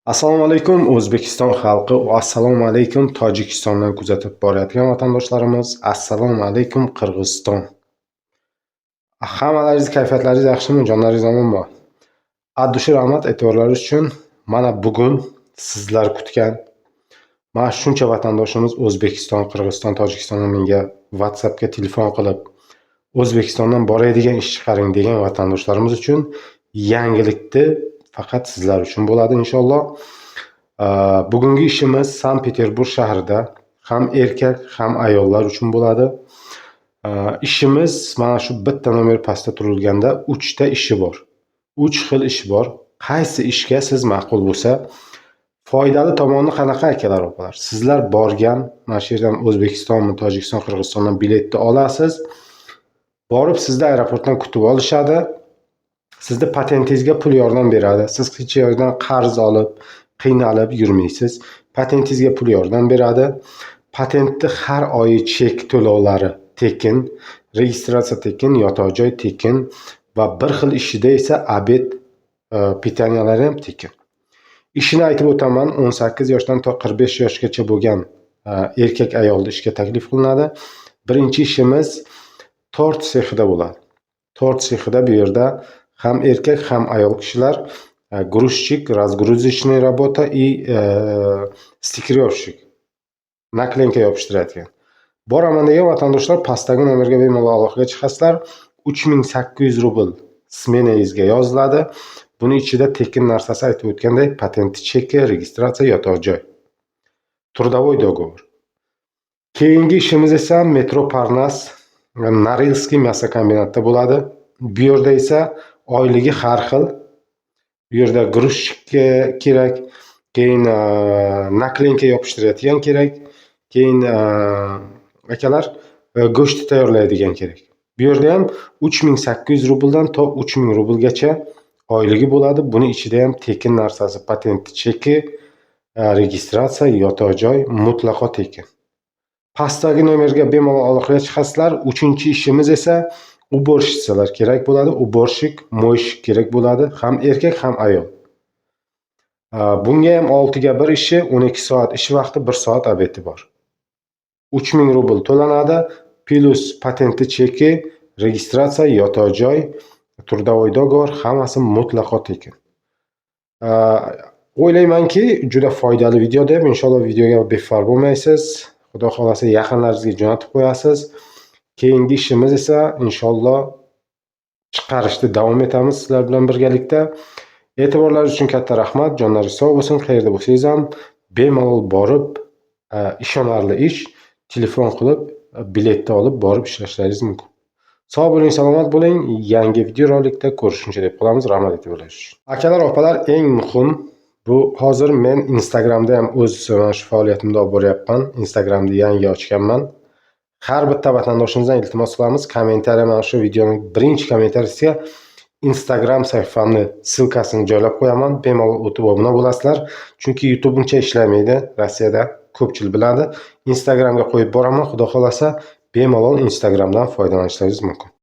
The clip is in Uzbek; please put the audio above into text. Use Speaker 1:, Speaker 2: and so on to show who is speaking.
Speaker 1: Assalomu alaykum, O'zbekiston xalqi, assalomu alaykum, Tojikistondan kuzatib borayotgan vatandoshlarimiz, assalomu alaykum, Qirg'iziston. Hammalaringiz kayfiyatlaringiz yaxshimi, jonlaringiz omonmi? От души rahmat e'tiborlaringiz uchun. Mana bugun sizlar kutgan mana shuncha vatandoshimiz O'zbekiston, Qirg'iziston, Tojikistondan menga WhatsAppga telefon qilib, O'zbekistondan boradigan ish chiqaring degan vatandoshlarimiz uchun yangilikni faqat sizlar uchun bo'ladi, inshaalloh. Bugungi ishimiz Sankt-Peterburg shahrida ham erkak, ham ayollar uchun bo'ladi. Ishimiz mana shu bitta nomer pastda turilganda 3 ta ishi bor. 3 xil ish bor. Qaysi ishga siz ma'qul bo'lsa, foydali tomoni qanaqa, akalar, opalar? Sizlar borgan mana shu yerdan O'zbekistonmi, Tojikiston, Qirg'izistondan biletni olasiz. Borib sizni aeroportdan kutib olishadi. Sizni patentingizga pul yordam beradi. Siz hech yerdan qarz olib, qiynalib yurmaysiz. Patentingizga pul yordam beradi. Patentni har oyi chek to'lovlari tekin, registratsiya tekin, yotoq joy tekin va bir xil ishida esa обед, питания lari ham tekin. Ishini aytib o'taman, 18 yoshdan to 45 yoshgacha bo'lgan erkak, ayolni ishga taklif qilinadi. Birinchi ishimiz tort sexida bo'ladi. Tort sexida bu yerda ham erkak, ham ayol kishilar грузчик, разгрузочный работа и стикеровщик, наклейка yopishtiradigan. Boraman degan vatandoshlar pastdagi nomerga bemalol aloqaga chiqasizlar. 3800 rubl smenangizga yoziladi. Buni ichida tekin narsasi, aytib o'tganday, patenti cheki, registratsiya, yotoq joy. Трудовой договор. Keyingi ishimiz esa metro Parnas, Norilskiy мясокомбинат da bo'ladi. Bu yerda esa oyligi har xil. Bu yerda грузчик kerak, keyin наклейка yopishtiradigan kerak, keyin, akalar, go'sht tayyorlaydigan kerak. Bu yerda ham 3800 rubldan to 3000 rublgacha oyligi bo'ladi. Buni ichida ham tekin narsasi patent cheki, registratsiya, yotoq joy mutlaqo tekin. Pastdagi nomerga bemalol aloqaga chiqasizlar. Uchinchi ishimiz esa уборщица lar kerak bo'ladi. Уборщик, мойщик kerak bo'ladi. Ham erkak, ham ayol. Bunga ham 6ga 1 ishi, 12 soat ish vaqti, 1 soat обед i bor. 3000 rubl to'lanadi, plyus patenti cheki, registratsiya, yotoq joy, трудовой договор hammasi mutlaqo tekin. O'ylaymanki, juda foydali video deb, inshaalloh videoga befarq bo'lmaysiz. Xudo xohlasa, yaqinlaringizga jo'natib qo'yasiz. Keyingi ishimiz esa, inshaalloh, chiqarishda davom etamiz sizlar bilan birgalikda. E'tiborlaringiz uchun katta rahmat. Jonlaringiz sog' bo'lsin. Qayerda bo'lsangiz ham bemalol borib, ishonarli ish, telefon qilib, biletni olib borib ishlashlaringiz mumkin. Sog' bo'ling, salomat bo'ling. Yangi videorolikda ko'rishguncha deb qolamiz. Rahmat e'tiborlaringiz uchun. Akalar, opalar, eng muhim bu hozir men Instagramda ham o'z mana shu faoliyatimni olib boryapman. Instagramni yangi ochganman. Har bitta vatandoshimizdan iltimos qilamiz, kommentariya, mana shu videoning birinchi kommentariyasiga Instagram sahifamni ссылка sini joylab qo'yaman. Bemalol o'tib obuna bo'lasizlar. Chunki YouTube uncha ishlamaydi Rossiyada, ko'pchilik biladi. Instagramga qo'yib boraman, Xudo xohlasa, bemalol Instagramdan foydalanishlaringiz mumkin.